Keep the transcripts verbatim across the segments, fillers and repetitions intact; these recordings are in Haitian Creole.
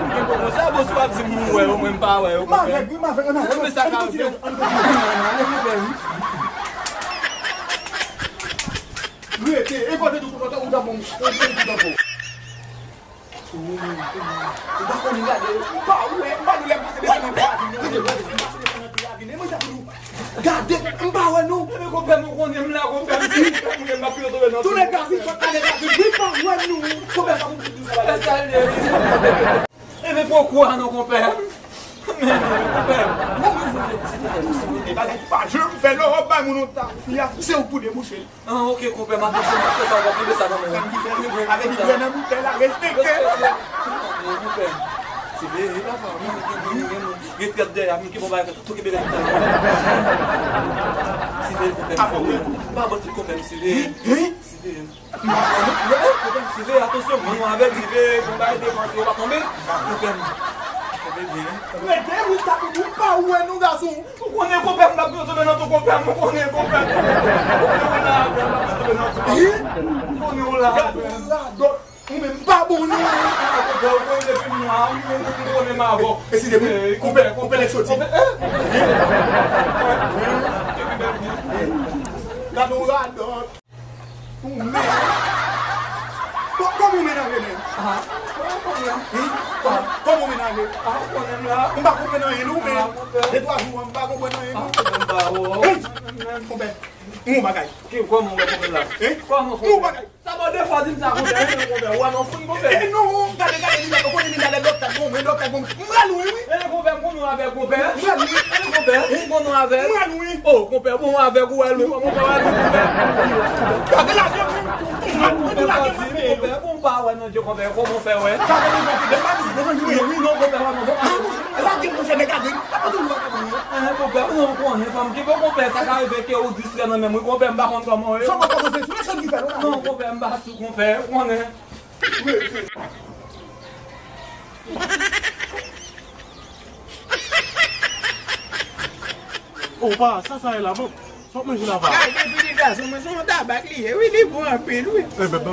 m gen bon konsa, bon, si w ap di m ou wè yo, mwen m pa wè yo, konpè. M avèg, wi, m avèg, ann ale. Men sa ka vin. Rete, e kote tou konpè, ou ta bon, ou ta bon. Ou pa konn gade, ou pa wè, m pa nou lè m pase desann nan pi ravin nan, m pase desann nan pi ravin, e mwen sa pou nou gade, m pa wè nou. Ebyen, konpè m, ou konnen m la, konpè m, si konpè m, m ap pito tonbe nan. Tounen gaz, li pa gade gaz, li pa wè nou. Konpè sa pou nou sa. Ebyen, pokwa non, konpè m. Men, men, konpè m. E bagay ki pa janm fè lè w ap bay moun yon tafya, se ou k pou debouche l. Ah, ok, konpè, m atansyon, m ap fè sa, w ap kenbe sa nan men w. Sa m ki fè l, avèk li dwè nan boutèy la, respekte. Respekte. Konpè. Se vre, papa, m gen, gen, gen, gen, gen tèt dèyè, m gen bon bagay, tou kenbe rèd. Se vre, konpè, m fè w. M pa bò tout konpè, m se vre. Se vre. M pa bò non, konpè, m se vre, atansyon, moun avè m, se vre, bon bagay, defanse, w pa tonbe. Konpè m. Rete, wi, ta pou ou pa wè non, gason. Ou konnen konpè m, m ap tonbe nan tou konpè m, ou konnen konpè m. Ou konnen ou la avè m, m ap tonbe nan tou konpè m. Ou konnen ou la avè m. Gade radòt, ou menm pa bon non. Konpè, ou konnen depi m la, ou konnen m avè w. Eskize m, konpè, konpè, lè soti. Gade radòt. Ou menm. Kò-, kòman ou menaje menm? Ah, kòman? Wi? Kòman, kòman ou menaje? Ah, ou konnen m la. M pa konprann anyen non, men. Ah, konpè. De twa jou an, m pa konprann anyen non. Ah, konpè, m pa wè w. Hey! Konpè, m gon bagay. Ki, kòman w wè konpè la? Hein? Kòman konpè? M gon bagay. Sa fè de fwa w di m sa, konpè, hein, konpè. Ou wè m an fout, konpè. Eh non, gade, gade, li la, ou konnen li la, lè dòktè bon, men dòktè bon. M pral wi, wi. E konpè, m konn ou avè konpè. M pral wi. E konpè, m konn ou avè. M pral wi. Oh, konpè, bon avèk ou wè lou, kòman w fè wè lou, konpè? Gade lage mwen. Mwen tou lage mwen. Konpè, bon pa wè non, Dye konpè, kòman w fè wè? Sa vle di konpè, devan, devan, wi, wi, non, konpè, wè non. Ah, lage mwen, fè mwen gade. Apa tou lwa konpè. Eh, konpè, non, m konnen, fanm ki bon konpè, sa ka rive ke ou distrè nan men m, wi, konpè, m pa konn kòman, wi. Sa w pa konn se sou, se ki fè, non? Non, konpè, m pa sou, konpè, ou konnen. Oh, pa, sa, sa ye la, bon. Sa w ap manje la, pa? Gade, pitit gason mwen, se yon tabak li ye, wi, li bon anpil, wi. Eh, ben, ben, ben.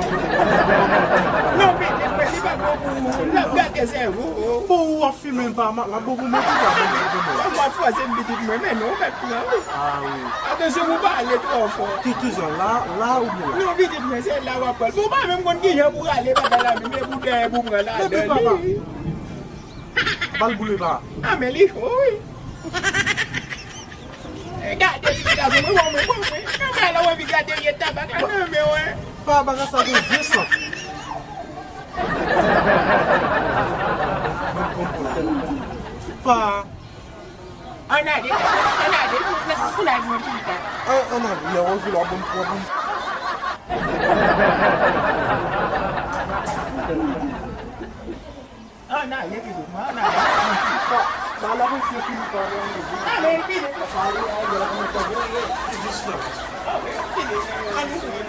Non, pitit mwen, li pa bon pou ou, l ap gate sèvo w. Bon, w ap fimen, pa, ma, l ap bon pou mwen, tou, pa, bon, bon, bon. Kòm w ap fòse m, pitit mwen, men non, w mèt pran, wi. Ah, wi. Atansyon pou w pa ale twò fò. Ki, ki jan, la, la oubyen la? Non, pitit mwen, se la w ap pran l. Bon, w pa menm konn ki jan pou w rale bagay la, men pou dèyè pou w pran ladan li. Ba l boule, pa. Ah, men li cho, wi. Gade, pitit gason mwen, bon, mwen, bon, mwen. Nan bagay la, w anvi gate vye tabak la, nan men w, wi. Pa, bagay sa gon vye sant. Pa. Ann ale, ann ale, pou, pou, pou live mwen pita. An, ann ale, lè w anvi la, bon, bon, bon. Ann ale, pitit mwen, ann ale. Pa, pa la pou se fini pa ann ale. Ale, pitit mwen. Pa ale, ale, ale, ale, ale, jis la. Ok, pitit mwen, ale, pitit mwen.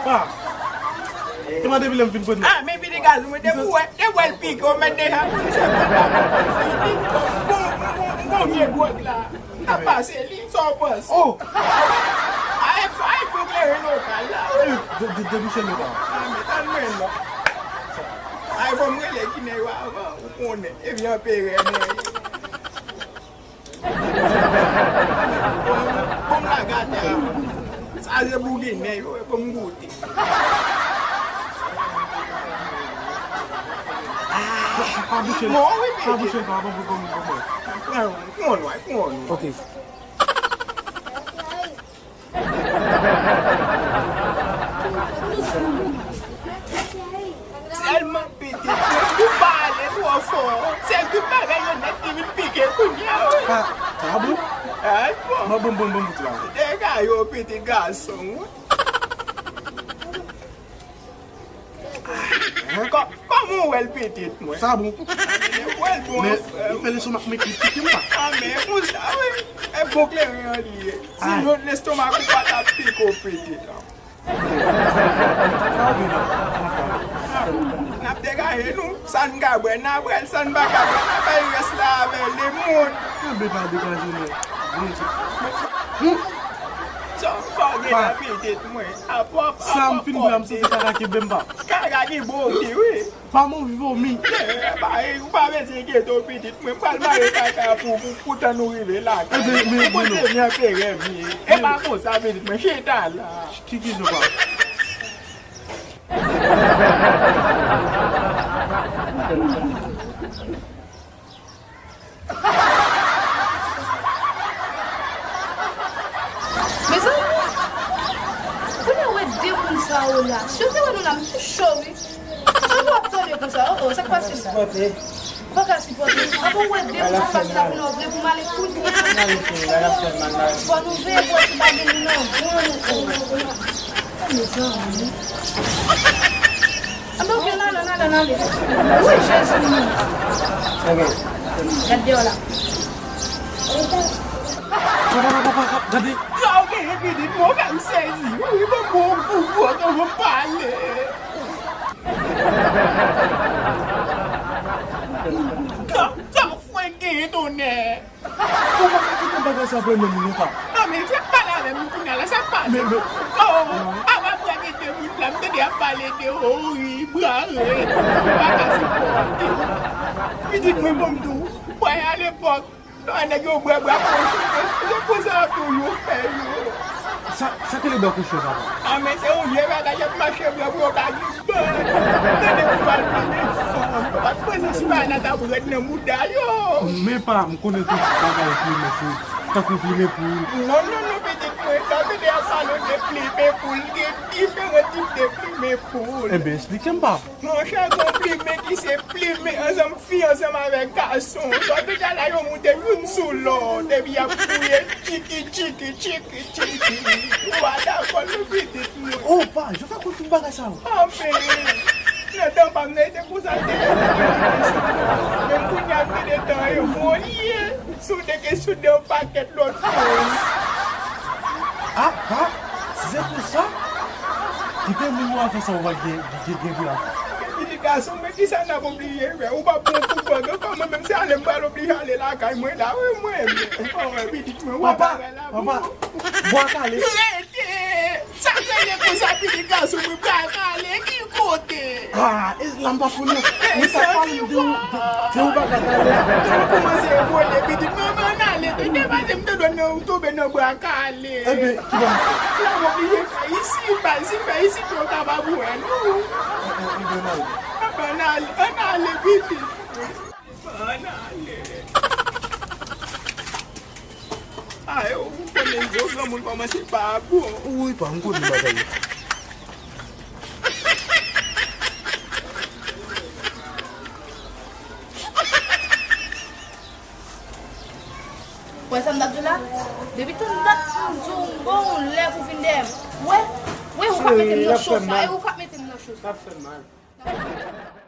Pa. Se pa depi lè m fin pran. Ah, men vide gaz mwen, depi w wè, depi w wè l pike, w mèt deja konn se bon pa bon pou fini. Bon, bon, bon, bon, vye gwòg la. N ap pase li, sa w panse? Oh! Ay, ay, bon kleren lokal la, wi. De, de, de, debouche l, pa. Ah, men tann mwen non. Ay, fò m rele Ginen yo avan, ou konnen. Ebyen, anperè, men. Bon, bon, m lage atè a. Sa se pou Ginen yo, e pou m goute. Pa bouche l. Bon, wi, pa bouche l, pa, pa, pa, pa, pa. Pran, pran, pran. Ok. Tèlman pete, ou pale twò fò. Se tout bagay yo nèt ki vin pike kounye a, wi. Ah, ah bon? Ah, bon. Bon, bon, bon, bon, bon, bon. Dega yo pete gason, wi. Kò-, kòman w wè l pete, mwen? Sa bon. Wè l bon, men, frè. Li fè lestomak mwen ki pike m pa. Ah, men konsa, wi. E bon kleren an li ye. Sinon, lestomak ou pa t ap pike w pete, non. Sa w gen la? N ap degaje nou. Sa n ka bwè, n a bwè l. Sa n pa ka bwè, n a bay rès la avè lemonn. Kenbe pa degaje nou. Sa w gen la, pitit mwen. Sa m fin bwè, m santi kaka kenbe m pa. Kaka ki bon wi. Pa m anvi vomi. Eh, pa, eh, ou pa bezwen enkyete w, pitit mwen. M pral mare kaka pou, pou, pou tann ou rive lakay. Ou konn se vyan perè m ye. E pa konsa, pitit mwen. Chita la. Ki, ki jan pa? Mezanmi, kounye a w wè de moun sa yo la. Si yo te wè nou la, m tou cho wi. Sa w ap tande konsa? Oh, oh, sa k pase sa? Ou pa ka sipòte. Apa w wè de moun sa pase la kounye a, w vle pou m ale kounye a? Fò nou veye pou ti bagay nou nan van nou. Oh, mezanmi. Apa w gen la, la, Al ann ale. Wi, Jezi mwen. Gad deyò la. Papa, papa, papa, gade. Sa w genyen, pitit mwen, w fè m sezi. Wi, ban m yon boubou, ann pale. Sa, sa w fwenk genyen, tonnè. Ou pa ka kite bagay sa pou menm non, pa. Non, men, jan pale avè m kounye a la, sa k pase? Men, men. Oh, apa bra gen de moun la, m tande y ap pale de, oh, wi, bra rèd, ou pa ka sipòte. Pitit mwen, ban m di w, bwa a lepòk, lè nèg yo bwè bwa konsa, se konsa tou yo fè yo. Sa, sa k rele bwa kouche, papa? Ah, men se yon vye bagay, y ap mache bwè pou yo ka gen bòn. Tande pou yo al mennen fanm. Yo pa t panse si bwa a t ap rèd nan mouda yo. Men pa, m konnen tout bagay plimen se tankou plimen poul. Non, non, non, pitit mwen, sa se de afalon de plimen poul, gen diferan tip de plimen poul. Enben, eksplike m, papa. Monchè, gon plimen ki se plimen ansanm fi ansanm avèk gason. Sa vle di la yo moute youn sou lòt, epi y ap kriye tchiki, tchiki, tchiki, tchiki. Ou pa dakò, non, pitit mwen. Oh, pa, jan fè konn tout bagay sa yo? Anfen, nan tan pa m nan, e te konsa l te ye, se te konsa. Menm kounye a, m te de tan evolye. Soude ke soude yon pakèt lòt koz. Ah, pa, si se konsa, kite moun yo al fè sa yo va gen, gen, gen pou y al fè. Pitit gason, men kisa n ap oblije fè? Ou pa pran pou bòg ankò, mwen menm se ale m pral oblije ale lakay mwen la, wi, mwen. Oh, pitit mwen, w ap bagay la pou ou. Papa, papa, bwa kale. Rete! Sa k rele konsa, pitit gason mwen, bwa kale, ki kote? Ah, e la m pa konnen. Wi, sa k pale m de ou, de, de ou bagay talè a. Tan kòmanse evolye, pitit mwen, ann ale. Te depase m te dwe nan, tonbe nan bwa kale. Ebyen, ki bò m fè? La m oblije fè isi, pa isi, fè isi, pou yo kapab wè nou. Ebyen, ann ale. Ann ale, ann ale, pitit. Ann ale. Ay, ou konnen gwo granmoun kòmanse pa bon. Wi, pa, m konnen bagay yo. Wè sa m t ap di w la? Depi tann dat m di w m ba w lè pou vin dèyè m. Wè, wè, ou k ap mete m nan cho sa, e ou k ap mete m nan cho sa. L ap fè m mal.